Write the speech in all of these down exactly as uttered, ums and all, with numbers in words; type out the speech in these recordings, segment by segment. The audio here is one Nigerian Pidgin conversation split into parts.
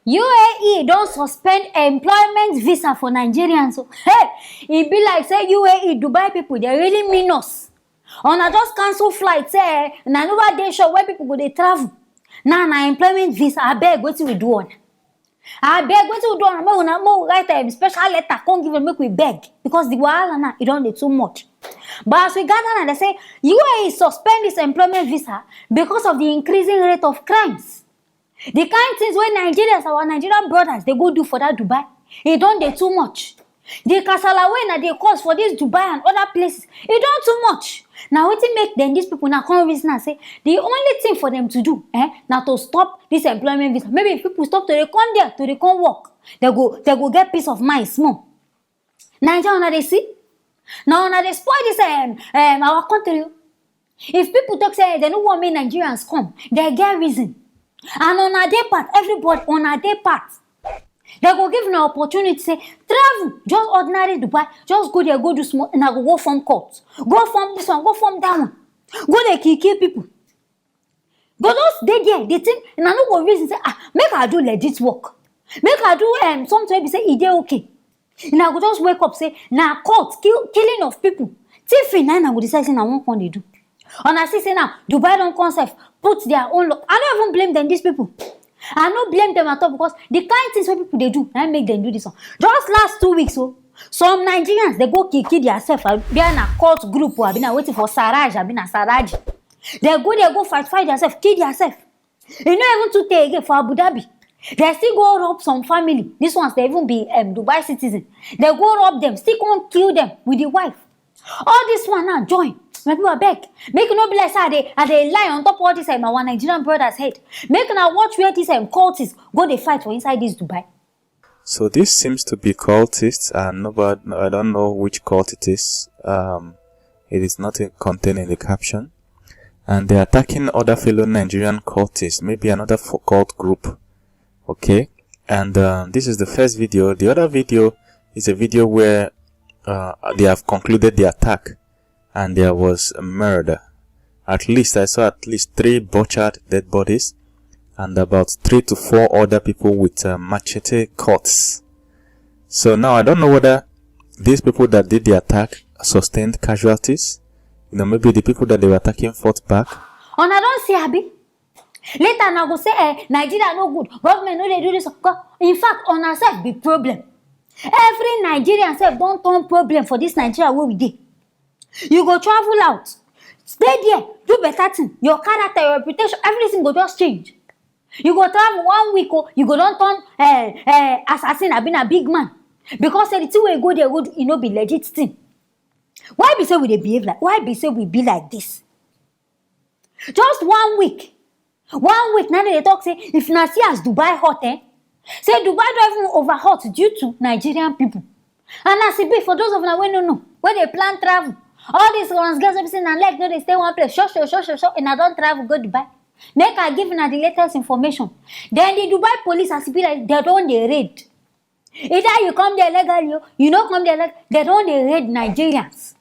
U A E don suspend employment visa for Nigerians o. Hey, e be like say U A E, Dubai people, they really mean us. Una just cancel flight, say, eh, na never dey sure where people go dey travel. Now na employment visa, abeg, wetin we do on? Abeg, wetin we do on? Make una, make we write a special letter, come give them, make we beg, because the wahala now, e don dey too much. But as we gather now, they say U A E suspend this employment visa because of the increasing rate of crimes. The kind things wey Nigerians, our Nigerian brothers, dey go do for that Dubai, e don dey too much. The kasala wey na dey cause for this Dubai and other places, e don too much. Na wetin make dem, these people now, come reason am say the only thing for them to do, eh, na to stop this employment visa. Maybe if people stop to dey come there to dey come work, they go, they go get peace of mind small. Naija, una dey see? Na una dey spoil this, um, um, our country o. If people talk say they no want make Nigerians come, they get reason. And una dey part, everybody, una dey part. They go give una opportunity, say, travel, just ordinary Dubai, just go there, go do small, una go go form cult, go form this one, go form that one, go dey kill kill people. Go just dey there, dey think, una no go reason say, ah, make I do legit work, make I do, um, something wey be say e dey okay. Una go just wake up say na cult, kill, killing of people, thiefing, na una go decide say na wan come dey do. Una see say now Dubai don come sef put their own law. I no even blame them, these people. I no blame them at all, because the kind things wey people dey do na make them do this one. Just last two weeks o, some Nigerians, they go kill, kill theirself, abi na cult group o, abi na wetin for Saraj, abi na Saraji. They go, they go fight, fight theirself, kill theirself. E no even too tey again for Abu Dhabi, they still go rob some family. These ones, they even be, um, Dubai citizen. They go rob them, still come kill them with the wife. All this one now join. My people, abeg, make e no be like say I dey, I dey lie on top of all this, um, our Nigerian brothers head. Make una watch where these, um, cultists go dey fight for inside this Dubai. So this seems to be cultists, and nobody, I don't know which cult it is. Um, it is not in- contained in the caption. And they're attacking other fellow Nigerian cultists, maybe another fo- cult group. Okay, and uh, this is the first video. The other video is a video where uh, they have concluded the attack, and there was a murder. At least I saw at least three butchered dead bodies, and about three to four other people with uh, machete cuts. So now I don't know whether these people that did the attack sustained casualties. You know, maybe the people that they were attacking fought back. Una don see, abi? Later una go say, eh, Nigeria no good, government no dey do this. Go-, in fact, una sef be problem. Every Nigerian sef don turn problem for this Nigeria wey we dey. You go travel out, stay there, do better thing, your character, your reputation, everything go just change. You go travel one week o, you go don turn, eh, eh, assassin, abi na big man, because say the thing wey you go there go do, e no be legit thing. Why be say we dey behave like, why be say we be like this? Just one week, one week now they dey talk say, if una see as Dubai hot, eh, say Dubai don even over hot due to Nigerian people. And as e be, for those of una wey no know, wey dey plan travel, all these ones, girls wey be say na leg no dey stay one place, sure, sure, sure, sure, sure, una don travel go Dubai. Make I give una the latest information. Then the Dubai police, as e be like, they don dey raid. Either you come there legally o, you no come there leg-, they don dey raid Nigerians.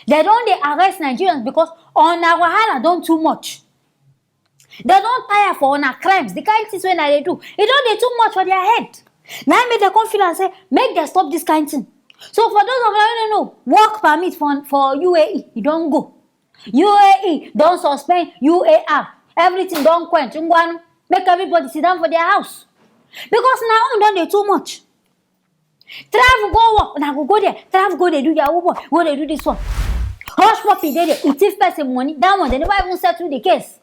They don dey arrest Nigerians because una wahala don too much. They don tire for una crimes, the kind things wey una dey do, e don dey too much for their head. Na im make dem come feel am say make dem stop this kind thing. So for those of una wey no know, work permit for, for U A E, e don go. U A E don suspend U A R. Everything don quench. Ngwanu, make everybody sit down for their house. Because una own don dey too much. Travel go work, una go go there. Travel go dey do yahoo boy, go dey do this one. Hush puppy dey there, e thief person money. That one, they never even settle the case.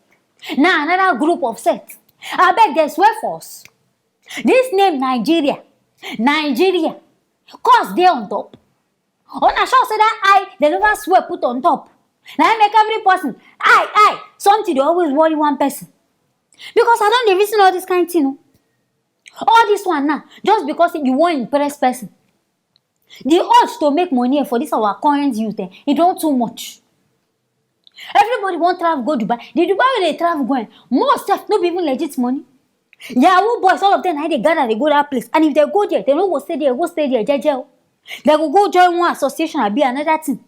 Now another group of set. Abeg, they swear for us. This name Nigeria, Nigeria, curse dey on top. Una sure say that eye they never swear put on top? Na im make every person eye, eye, something dey always worry one person. Because I don dey reason all this kind thing o. All this one now, just because you wan impress person. The urge to make money, eh, for this our current youth, eh, e don too much. Everybody wan travel go Dubai. The Dubai wey they travel go, eh, most sef no be even legit money. Yahoo boys, all of them, na dey gather, they go that place. And if they go there, they no go stay there, go stay there jeje o. They go go join one association, abi another thing.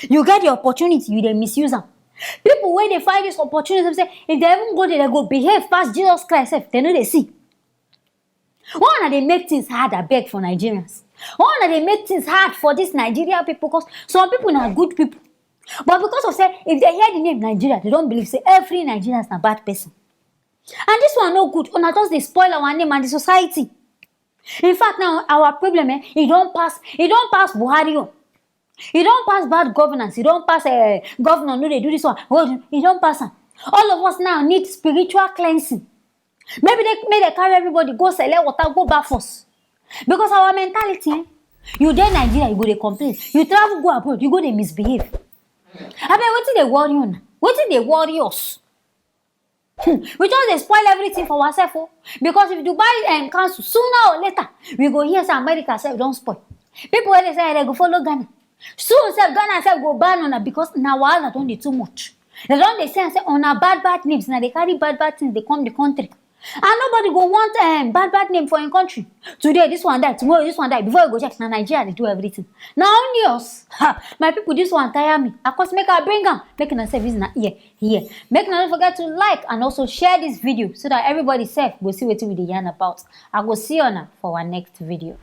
You get the opportunity, you dey misuse am. People wey dey find this opportunity, say if they even go there, they go behave pass Jesus Christ sef, they no dey see. Why una dey make things hard, abeg, for Nigerians? Why una dey make things hard for dis Nigeria people? Cause some people na good people, but because of say if dem hear the name Nigeria, dem don believe say every Nigerians na bad person. And dis one no good. Una just dey spoil our name and the society. In fact, now our problem, eh, e don pass, e don pass Buhari own. E don pass bad governance. E don pass, eh, governor no dey do this one. Oh, e don pass am. All of us now need spiritual cleansing. Maybe they, make dem carry everybody go select water, go baff us. Because our mentality, eh, you dey Nigeria, you go dey complain. You travel go abroad, you go dey misbehave. Abeg, wetin dey worry una? Wetin dey worry us? Hmm, we just dey spoil everything for ourselves o. Because if Dubai, um, cancel, sooner or later, we go hear say America sef don spoil. People wey dey say dem go follow Ghana. Soon sef, Ghana sef go ban una because na wahala don dey too much. Dem don dey say am say una bad bad names, na dey carry bad bad things dey come the country. And nobody go want, um, bad bad name for im country. Today this one die, tomorrow this one die. Before you go check, na Nigeria dey do everything. Na only us. Ha! My people, this one tire me. I cause make I bring am. Make una sef use una ear hear. Make una no forget to like and also share this video so that everybody sef go see wetin we dey yarn about. I go see una for our next video.